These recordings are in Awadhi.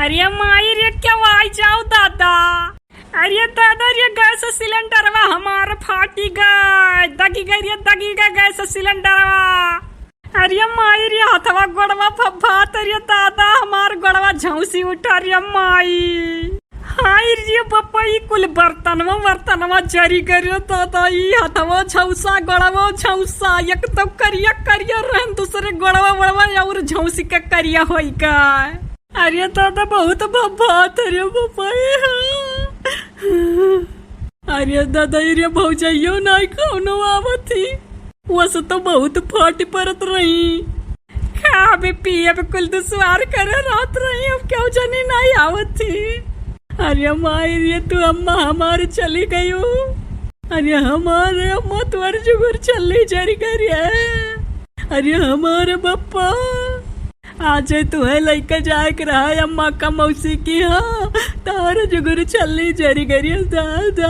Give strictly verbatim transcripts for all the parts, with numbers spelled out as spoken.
अरे माई रे, क्या आई जाओ दादा। अरे दादा रे, गैस सिलेंडरवा हमार फाटी गए, दगी गए रे, दगी गए गैस सिलेंडरवा। अरे माई रे, हथवा गोड़वा फफात रे दादा, हमार गोड़वा झौंसी उठा रे माई। हाय रे बापा, ई कुल बर्तनवा वर्तनवा जरी गए रे दादा, ई हथवा झौंसा, गोड़वा झौंसा, एक तो करिया करिया रहन, दूसरे गोड़वा वड़वा और झौंसी के करिया होई का। अरे दादा, बहुत भभात रे बापा, ए हा। अरे दादा, रे भौजइयो नाई कौनो आवत ही। वस तो बहुत फाटी परत रही। खाबे पियबे कुल दुश्वार करे रहत रही, अब क्यों जनी नाई आवत ही। अरे माई रे, तू अम्मा हमार चली गयो। अरे हमारे अम्मा तोर जुगुर चली जरी गए रे। अरे हमारे बप्पा, आज तुहे लइके जाए के रहा अम्मा का मौसी की, हाँ, तार जुगुर चली जरी गरी दादा।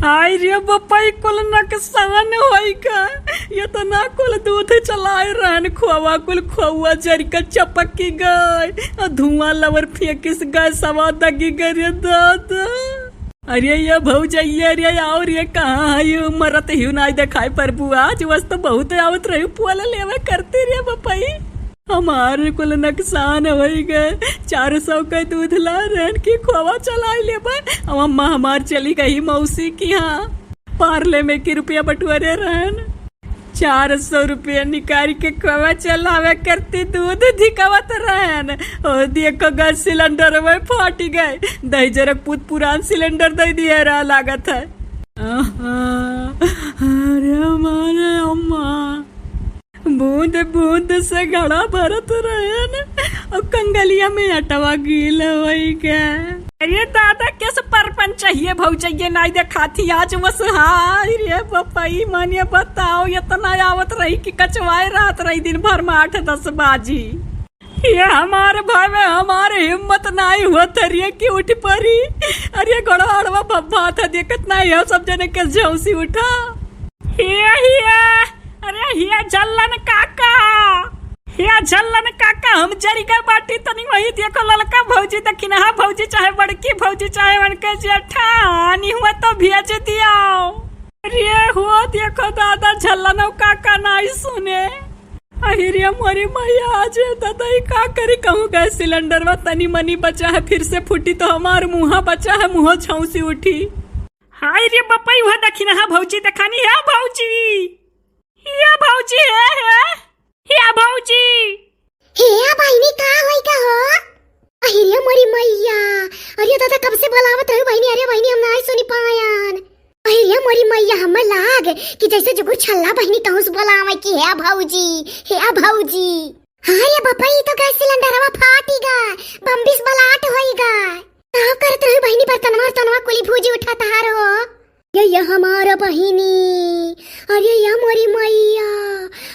हाय रे बप्पा, ई कुल नकसान होई का? ये तो ना कुल दूध चलाए रहन, खोवा कुल खोवा जरी का चपकी गए, और धुआं लवर फेंकिस गए, सवा दगी गए रे दादा। अरे ये भौजइया रे, और ये कहाँ है, ये मरत ही नाई देखाई प्रभु, आज वस तो बहुत आवत रही, पुआला लेवे करती रे बपई। हमार कुल नकसान होई गए, चार सौ के दूध ला रहन की खोवा चलाई लेबे, अब अम्मा हमार चली गई मौसी की, हाँ, पार्ले में की रुपया बटुअरे रहन। चार सौ रुपया निकाल के खोवा चलावे करती दूध धिकावत रहन। ओ देखो गैस सिलेंडर में फाटी गए। दही जरक पूत पुरान सिलेंडर दे दिए रहा लागत है। आहा, अरे हमारे अम्मा। बूंद बूंद से घड़ा भरत रहन और कंगलिया में अटवा गील होई गए। अरे दादा, किस परपंच चाहिए भौजइये नाई देखाती आज वस। हाय रे बपई, मने बताओ, इतना आवत रही कि कचवाए रहत रही दिन भर में आठ दस बाजी। ये हमार भाई में हमार हिम्मत नाई होत रे कि उठ परी। अरे गोड़वा ओड़वा भब्बा था, देखत नाई हो सब जने के झौंसी उठा। हिया, हिया, अरे हिया झल्लन काका, हिया झल्लन काका, हम जरी गए बाटी, तनी वही देखो ललका भौजी दखिनहा भौजी, चाहे बड़की भौजी, चाहे उनके जेठानी हुआ तो भेज दियो। अरे हो देखो दादा, झल्लन काका नाई सुने। अहिरे मोरी मैया, आज दादा ई का करी, कहूँ गैस सिलेंडर में तनी मनी बचा है, फिर से फूटी तो हमार मुँहा बचा है, मुँह झौंसी उठी। हाय रे बपई, वह दखिनहा भौजी देखानी है भौजी। या भौजी, हे, हे, या भौजी। हे बहिनी, का होई का हो? अहिरे मोरी मैया, अरे दादा, कब से बोलावत रही बहिनी, अरे बहिनी, हम नाई सुनी पायन। अहिरे मोरी मैया, हमें लाग कि जैसे जुगुर छल्ला बहिनी कहूँ से बोलावे कि हे भौजी, हे भौजी। हाँ रे बपई, तो गैस सिलेंडरवा फाटी गा, बम्बिस बलाट होई गा। का करत रही बहिनी, बर्तनवा उर्तनवा कुली भूजी उठात हार हो। ये, ये हमार बहिनी, अरे या मोरी मैया,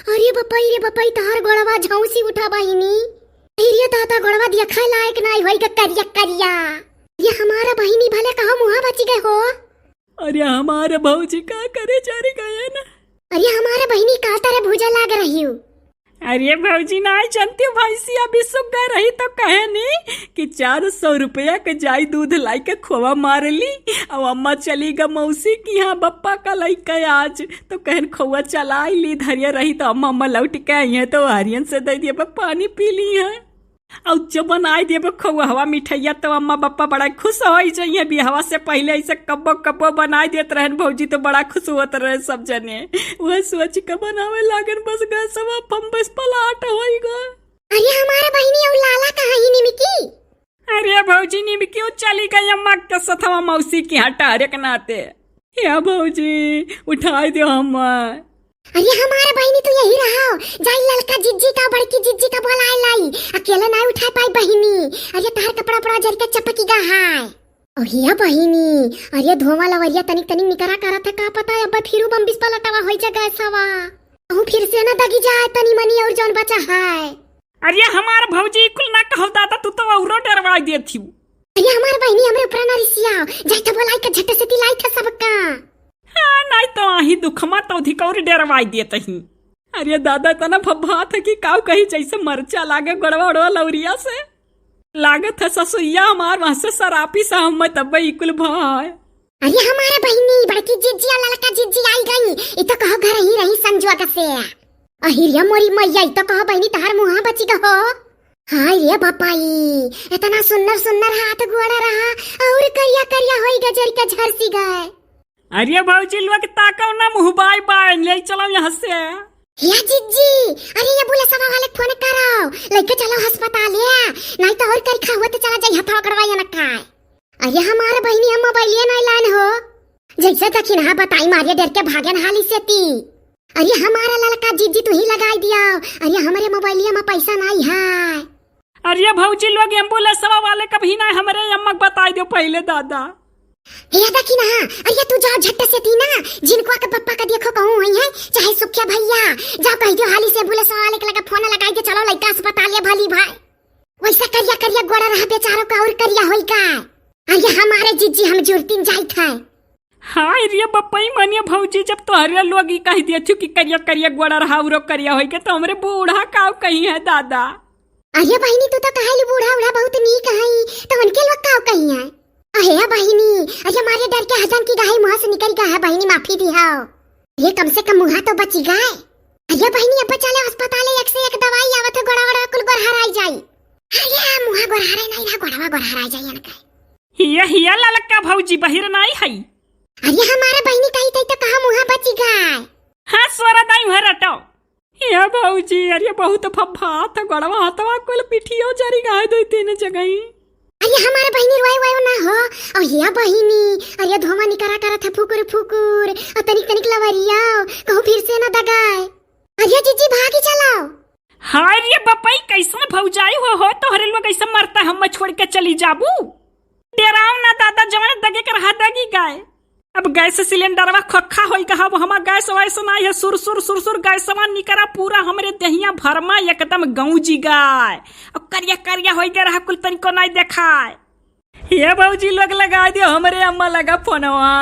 अरे बपई रे बपई, तहार गोड़वा झौंसी उठा बहिनी। अरे दादा, गोड़वा देखा लायक नाई होई गा, करिया करिया। ये हमार बहिनी, भले कहो मुँहा बची गए हो। अरे हमार भौजी का करे चरी गए ना। अरे हमार बहिनी का तरह भूजा लाग रही हूँ। अरे भौजी, नाई जनती हूँ, भैंसी अभी सुख गए रही तो कहे नी कि चार सौ रुपया के जाई दूध लाई के खोवा मार ली। अब अम्मा चली गा मौसी की यहाँ बप्पा का लइका आज, तो कहन खोवा चलाई ली, धरिया रही तो अम्मा, अम्मा लौट के आई है तो हरियन से दे दिए, पानी पी ली है। और जब बनाए देबे खोवा हवा मिठाइया, तो अम्मा बप्पा बड़ा खुश होई जइहे। बियाहवा से पहिले ऐसे कब्बो कब्बो बनाए देत रहन भौजी, तो बड़ा खुश होत रहे सब जने। वह सोच के बनावे लागन, बस गैसवा बम्बिस बलाट होई गए। अरे हमारे बहिनी, और लाला कहाँ ही निमकी? अरे भौजी, निमकी उ चली गई अम्मा के सथवा मौसी की यहाँ टहरे के नाते। या भौजी, उठाई दो हम्मा। अरे हमार बहिनी, तू यही रहो, जाई ललका जिज्जी का, बड़की जिज्जी का बोलाए लाई, अकेले नाई उठाए पाई बहिनी। अरे तहार कपड़ा उपड़ा जर के चपकी गा है। अरे बहिनी, अरे धोवा लवरिया तनिक तनिक निकरा करत है, का पता अब फिरू बम्बिस पलटवा होई जा गैसवा। अहू फिर से ना दगी जाए तनी मनी और जौन बचा है। अरे हमार भौजी, कुल ना कहो दादा, तू तो औरो डरवाई देत ही। अरे हमार बहिनी, हमरे ऊपर ना रिसियाओ, जाई तो बोलाई के झट से दिलाई था सबका। हाँ, नाई तो आही दुखमा तो अधिक और डरवाई देत ही। अरे दादा, तना भभात है कि काऊ कही जैसे मरचा लागे गोड़वा ओड़वा लौरिया से। लागत है ससुइया हमार वहाँ से सरापी सा हम तब ई कुल भाई। अरे हमारे बहिनी, बड़की जिज्जी और ललका जिज्जी आई गई। ई तो कहो घर ही रही संजोग से। अहिरिया मोरी मैया, ई तो कहो बहिनी तहार मुँहा बची गहो। हाय रे बापाई, इतना सुन्नर सुन्नर हाथ गोड़ा रहा और करिया करिया होई गजर के झरसी गए। अरे भौजी लोग ताकव ना मुँह बाय बाय, ले चलो यहाँ से। हे जिज्जी, अरे ये बुलेसवा वाले फोन करो, लेके चलो अस्पताल है, नहीं तो और करिखा हुआ तो चला जाई हथवा करवा ये नखाए। अरे हमारे बहिनी हम मोबाइलिया नहीं लान हो, जैसे दखिनहा बताई मारिया डर के भागन हाली से ती। अरे हमारा ललका जिज्जी तू ही लगाई दिया, अरे हमारे मोबाइलिया में पैसा नहीं है। अरे भौजी लोग एम्बुलेंसवा वाले कभी ना हमरे अम्मा के बताई दो पहले दादा। हे दखिनहा, अरे तू जाओ झट से ती ना, जिनको के पप्पा का देखो कहूँ हुई है, चाहे सुखिया भैया, जाओ कह दियो हाली से एम्बुलेंसवा वाले के लगा फोन लगाई दे, चलो लइका अस्पताल या भली भाई। वैसा करिया करिया गोड़ा रहा बेचारों का और करिया होई का। अरे हमारे जिज्जी हम जुरतीन जाइत है। हाय रे बपई मनिया भौजी, जब तोहरे लोग ई कह दिया थी कि करिया करिया गोड़ा रहा उरो करिया होई के, तो हमरे बूढ़ा काव कही है दादा। अरे बहिनी, तू तो कहली बूढ़ा उढ़ा बहुत नीक हई, तो उनके लोग काव कही है? अहे बहिनी, अरे मारे डर के हजन की गाय मुँह से निकल गया है बहिनी, माफी दिहाओ। ये कम से कम मुँहा तो बची गए। अरे बहिनी, अब चले अस्पताल, एक से एक दवाई आवत है, गोड़ा वड़ा कुल गोरहराई जाई। अरे मुँहा गोरहराई नहीं रहा, गोड़वा गोरहराई जाई इनका। हिया, हिया ललका भौजी बहिर नाई हई। अरे हमारे बहिनी कही तई तो कहा मुँहा बची गाय। हाँ, सोरा दाई उहे रटो। हिया भौजी, अरे बहुत फफात गोड़वा हथवा कुल पिठियो जरी गाय दो तीन जगह। अरे हमारे बहिनी रोए वोए ना हो। और हिया बहिनी, अरे धोमा निकरा करत है फुकुर फुकुर, और तनिक तनिक लवरिया, कहूँ फिर से ना दगाए। अरे जिज्जी भागी चलाओ। हाय रे बपई, कैसन भौजाई हो, हो तोहरे लोग ऐसे मरता, हम छोड़ के चली जाबू। डेराओ ना दादा, जवन दगे के रहा दगी गाय। अब गैस सिलेंडरवा खोखा होई कहा, वो हमा गैस वैस नाई है, सुर सुर सुर सुर गैसवा निकरा पूरा हमरे देहिया भरमा एकदम गौजी गाय। अब करिया करिया होई गए रहा, कुल तनिको नाई देखाए। ये भौजी लोग लगा दियो हमरे अम्मा लगा फोनवा।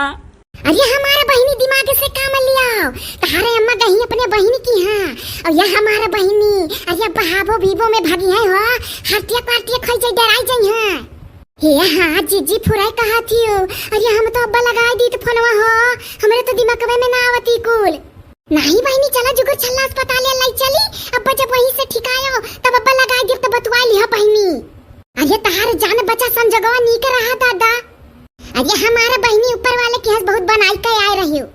अरे हमारे बहिनी दिमाग से काम लियाओ, तहारे अम्मा गई अपने बहिनी की हाँ, और ये हमारे बहिनी, अरे बहाबो बीबो में भागी है हो, हटिया काटिया खाई जाई, डराई जाई हाँ। हे हाँ जिज्जी फुराई कहा थी हो, अरे हम तो अब्बा लगाई दीत फोनवा हो, हमरे तो दिमागवे में ना आवती कुल। नहीं बहिनी, चला जुगुर छल्ला अस्पताल लाई चली, अब्बा जब वहीं से ठिकायो तब अब्बा लगाई दीत तो बतुआ लिहा बहिनी। अरे तहार जान बचा संजोगवा नीक रहा दादा। अरे हमारा बहिनी ऊपर वाले के हंस बहुत बनाई के आए रही हो।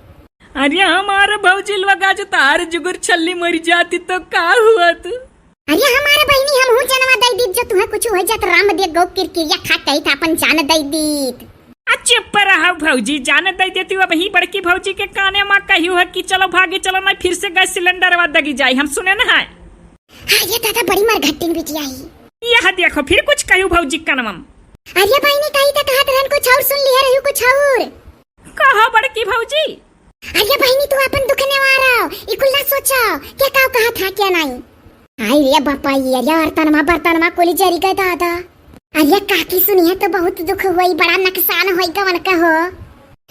अरे हमारे भौजी लोग आज तहार जुगुर छल्ली मरी जाती तो का हुआ तू? अरे हमारे बहिनी हम हूँ जनवा दई दीत जो तुम्हें कुछ हो जात राम दे गौ किरकिरिया खा कही था अपन जान दई दीत। आ चुप रहा भौजी, जान दई देती अब ही बड़की भौजी के काने मा कही है कि चलो भागी चलो, नहीं फिर से गैस सिलेंडरवा दगी जाई, हम सुने न है। हाँ, ये दादा बड़ी मरघट्टिन बिटिया ही। यह देखो, फिर कुछ कहू भौजी कनवम। अरे बहिनी, कही तो कहत रहन, कुछ और सुन लिहे रहू, कुछ और। कहो बड़की भौजी। अरे बहिनी, तू अपन दुख नेवारो, ई कुल ना सोचो, के का कहा था, क्या नहीं। आई रे बापा, ये रे बर्तनमा, बर्तनमा कुल जरी गए दादा। अरे काकी सुनी है तो बहुत दुख हुई, बड़ा नुकसान होई गवन का हो।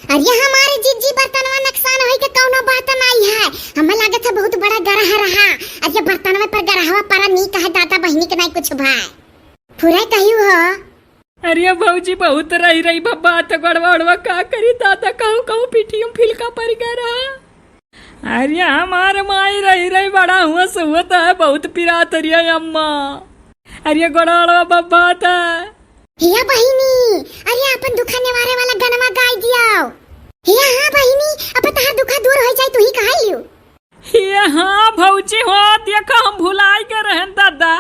अरे हमारे जिज्जी, बर्तनवा नुकसान होई के कौनो बात नाई है, हमें लागत है बहुत बड़ा गरह रहा। अरे बर्तनवा पर गरहवा परा नी कहे दादा, बहिनी के नाई कुछ भाई। फुरा कहियो हो। अरे भौजी बहुत रही रही बा बात, गड़वा उड़वा का करी दादा, कहूँ कहूँ पिठियों फिलका पड़ गया रहा। अरे हमार माई रही रही बड़ा हुआ से हुआ तो है बहुत पिरात रिया अम्मा। अरे गड़वा उड़वा बब्बा था। हिया बहिनी, अरे अपन दुखा निवारे वाला गनवा गाय दियाओ। हिया हाँ बहिनी, अब तहार दुखा दूर हो जाए, तू ही कहा लियो। हिया हाँ भौजी हो, देखो हम भुलाई के रहन दादा।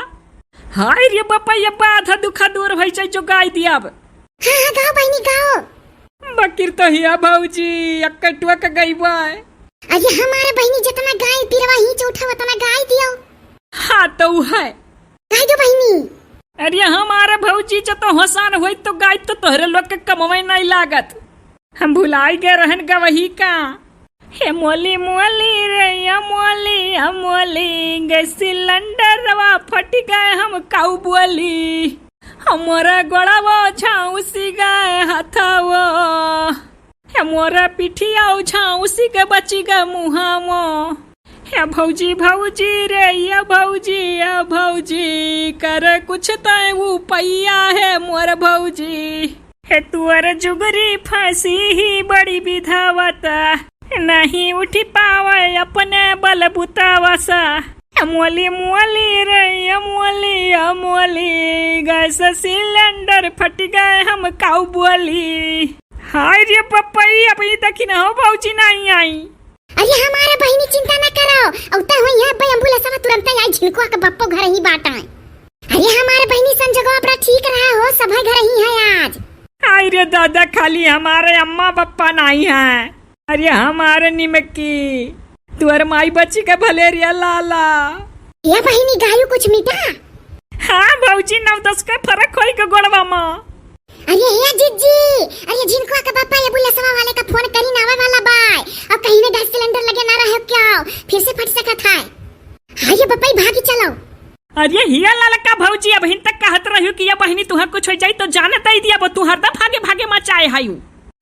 हाय रे बापा, ये बाधा दुखा दूर हो जाए जो गाय दियाब। हाँ हाँ गाओ बहिनी गाओ। बकिर तो हिया भौजी, एक कटुआ का गई बा। अरे हमारे बहिनी जितना गाय पिरवा ही चौथा उतना गाय दियो। हाँ तो है। गाय दो बहिनी। अरे हमारे भौजी जब तो होसान होई तो गाय तो तोहरे लोग के कमवे नहीं लागत। हम भुलाई गए रहन गवही का। हे मोली मोली रे या मोली या मोली, गैस सिलेंडरवा फट गए हम काऊ बोली। हमरे गोड़ावो झांसी गए हथावो। हे मोरे पिठिया झांसी के बची गए मुहावो। या भौजी, भौजी रे, या भौजी, या भौजी, कर कुछ तैं उपैया हे मोर भौजी। हे तुअर जुगरी फांसी ही बड़ी विधावता, नहीं उठी पावे अपने बल बुतावसा। अमोली मोली रे, अमोली, अमोली, गैस सिलेंडर फट गए, हम काऊ बोली। हाय रे पपई, अबहीं तक न हो भौजी नहीं आई। अरे हमारे बहिनी, चिंता न करो, औते हुई है भाई, एम्बुलेंसवा तुरंत आई, झिनकुआ के बप्पो घर ही बाटा है। अरे हमारे बहिनी, संजोगवा अपना ठीक रहा हो, सभे घर ही है आज। आई रे दादा, खाली हमारे अम्मा बप्पा नहीं है। अरे हमारे निमकी, तुअर माई बच्ची के भले रिया लाला। या बहिनी, गायू कुछ मीठा? हाँ भौजी, नौ दस के फरक होई के गोड़वा मा। अरे हे जिज्जी, अरे झिनकुआ के बापा, एम्बुलेंसवा वाले का फोन करी ना, आवे वाला बाय। और कहीं में गैस सिलेंडर लगे ना रहे क्या, फिर से फट सकत है। हाँ ये बपई, भागी चलो। अरे हिया ललका भौजी, अबहिन तक कहत रहियो कि या बहिनी तुहर कुछ हो जाई तो जाने दई दिया, वो तू हरदम भागे भागे मचाए हायू।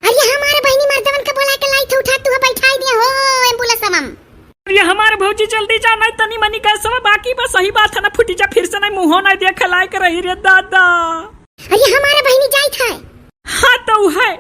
अरे हमारे बहिनी, मर्दवन के बोला के लाई थे, उठा तू बैठाई दिया हो एम्बुलेंसवा मा। अरे हमारे भौजी जल्दी जाओ, नहीं तनी मनी गैसवा बाकी बस, सही बात है ना, फुटी जा फिर से नहीं मुँहो नहीं देखे लायक रही रे दादा। अरे हमारे बहिनी जाई थे। हाँ तो है।